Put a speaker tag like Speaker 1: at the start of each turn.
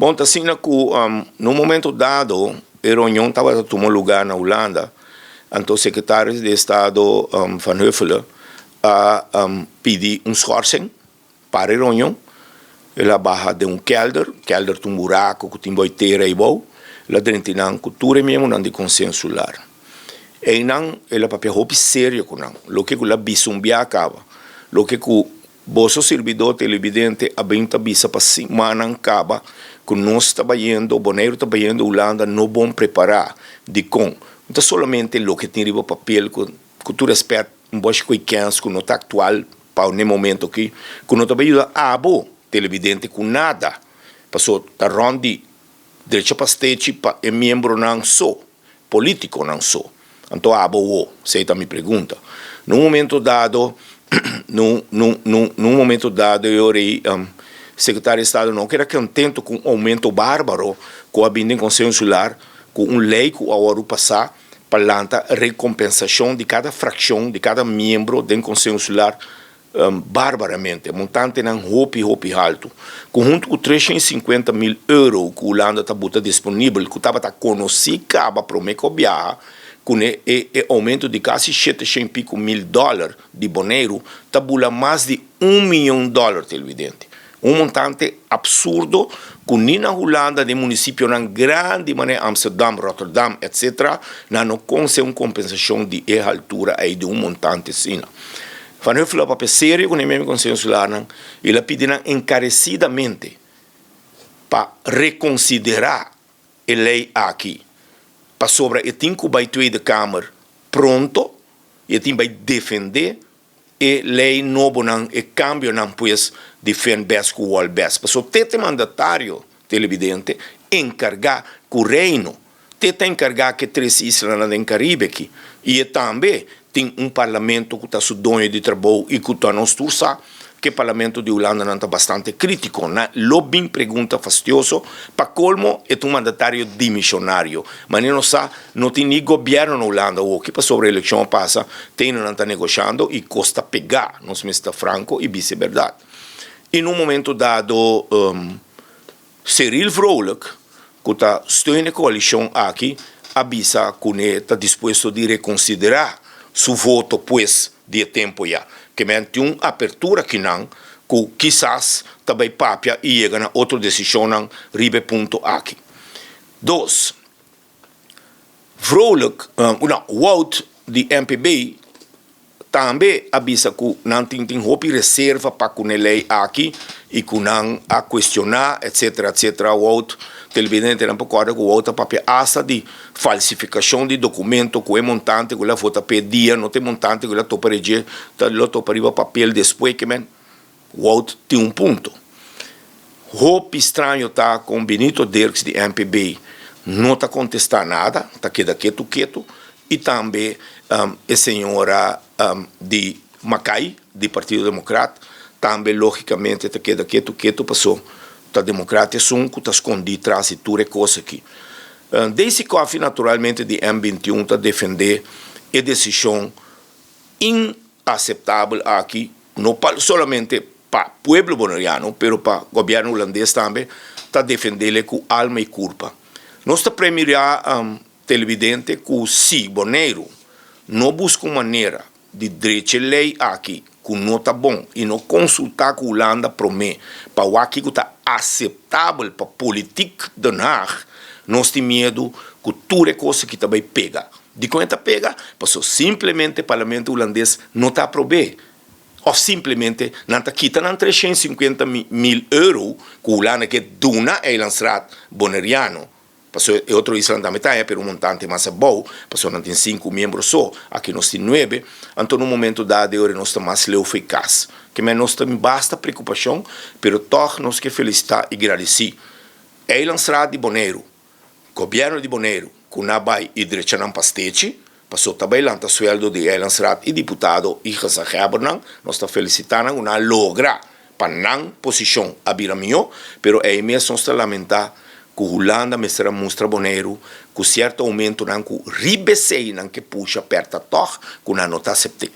Speaker 1: Bon, ta asina ku na un momento dado e reunion tabata tuma lugá na Hulanda, anto sekretario di estado Van Huffelen a pidi un schorsing para e reunion. El a baha den un kelder, kelder ta un buraco ku tin boi tera eibou, el a drenta einan ku tur e miembronan di Konseho Insular. Einan el a papia hopi serio ku nan, loke ku el a bisa un bia kaba, loke ku Boso sirbidó televidente a bin ta bisa pa simannan kaba ku nos ta bayendo, Boneiru ta bayendo Hulanda no bon prepará. Dikon? No ta solamente loke tin riba papel ku ku tur rèspèt un bòshi ku e kèns ku no ta aktual pa n'e momento aki, ku no ta bai yuda abo televidente ku nada, paso ta rònt di drecha pa stechi pa e miembronan so. Politiconan so. Anto abo wo? Esey ta mi pregunta. Na un momento dado, nu, nu, nu, nu un momento dado e ora ey Secretario di Estado no keda contento cu un aumento barbaro cu a bin den Conseho Insular cu un ley cu a wordo pasa pa lanta recompensacion di cada fraccion, di cada miembro den Conseho Insular Barbaramente, montantenan hopi hopi haltu, ku huntu ku 350 mil euro ku Hulanda ta buta disponibel, ku tabata konosí kaba promé ku a biaha, ku ne e e oumento di kasi 700 piku mil dòler di Boneiru ta bula mas di un miyon dòler, televidente. Un montante absurdo ku ni na Hulanda den munisipionan grandi manera Amsterdam, Rotterdam etc. Nan no konse un kompensashon di e haltura ei di un montante asina. Van Huffelen a papia serio ku e Konseho Insularnan i el a pidi nan enkaresidamente pa rekonsiderá e lei aki pasobra e tin ku bai Tweede Kamer pronto i e tin bai defendé e lei nobonan, e kambionan pues di Fenbes ku Wolbes. Pasobra te ta e mandatario televidente enkargá ku Reino, te ta enkargá ku e tres islanan den Karibe aki. I e tambe tin un parlamento ku ta su doño di trabou i ku ta nos tur sa ku e parlamento di Hulandanan ta bastante krítiko. Nan lo bin pregunta fastioso. Pa kolmo e ta un mandatario dimisionario. Manera nos sa No tin ni gobierno na Hulanda awoki pasobra eleccion a pasa, tene nan ta negoshando y cos ta pega, nos mester ta franco y bisa e berdad. Y na un momento dado Cyril Vrolijk cu ta steun e coalicion aki a bisa cu ne ta dispuesto di reconsidera su voto pues di e tempo ya. Ke men tin un apertura kinan cu kisas ta bay papia y yega na otro decisionnan riba e punto aki. Dos. Vrolijk, no, Wout di NPB tambe a bisa ku nan tin tin hopi reserva pa ku ne lei aki i ku nan a kuestioná etcetera etcetera. Wout, televidentenan por kòrda ku Wout a papia asta di falsifikashon di dokumento ku e montante ku el a vota p'e dia no ta e montante ku el a topa dje, ta lo topa riba papel despues ke men. Wout tin un punto. Hopi straño ta con Benito Dirks di NPB no ta contesta nada, ta keda ketu ketu, y tambe e señora di Mackay di Partido Democrat tambe logicamente ta keda ketu ketu paso ta Democrat esun cu ta scondi tras di tur e cos aki. Daisy Coffie naturalmente di M 21 ta defende e decision inaceptabel aki no pa solamente pa pueblo boneriano pero pa gobierno hulandes tambe ta defendele ku alma i kurpa. Nos ta premira televidente ku si Boneiru no buska un manera di drecha e lei aki ku no ta bon i no konsulta ku Hulanda prome pa wak kiko ta aseptabel pa politik Den Haag nos tin miedu ku tur e kos aki ta bai pega. Dikon e ta pega? Pasobra simplemente parlamento hulandes no ta aprob'é. Òf simplemente nan ta kita nan 350 mil euro ku Hulanda ke duna Eilandsraad Boneriano. Pasobra e otro islanan tambe ta haña pero un montante mas abou, pasobra nan tin sinku miembro so, aki nos tin nuebe. Anto na un momento dado e ora nos ta mas leu fo'i kas. Ke men nos tin basta preokupashon, pero tòg nos ke felisitá i gradisí Eilandsraad di Boneiru Gobièrnu di Boneiru ku na bai i drecha nan pastechi, paso ta bai lanta sueldo di Eilandsraad i diputado i gezaghebbernan. Nos ta felisitá nan ku nan a logra pa nan posishon a bira mihó, pero ei mes nos ta lamentá ku Hulanda mester a mustra Boneiru ku sierto oumentonan ku riba esei nan ke pusha pèrta tòg ku nan no ta asept'é.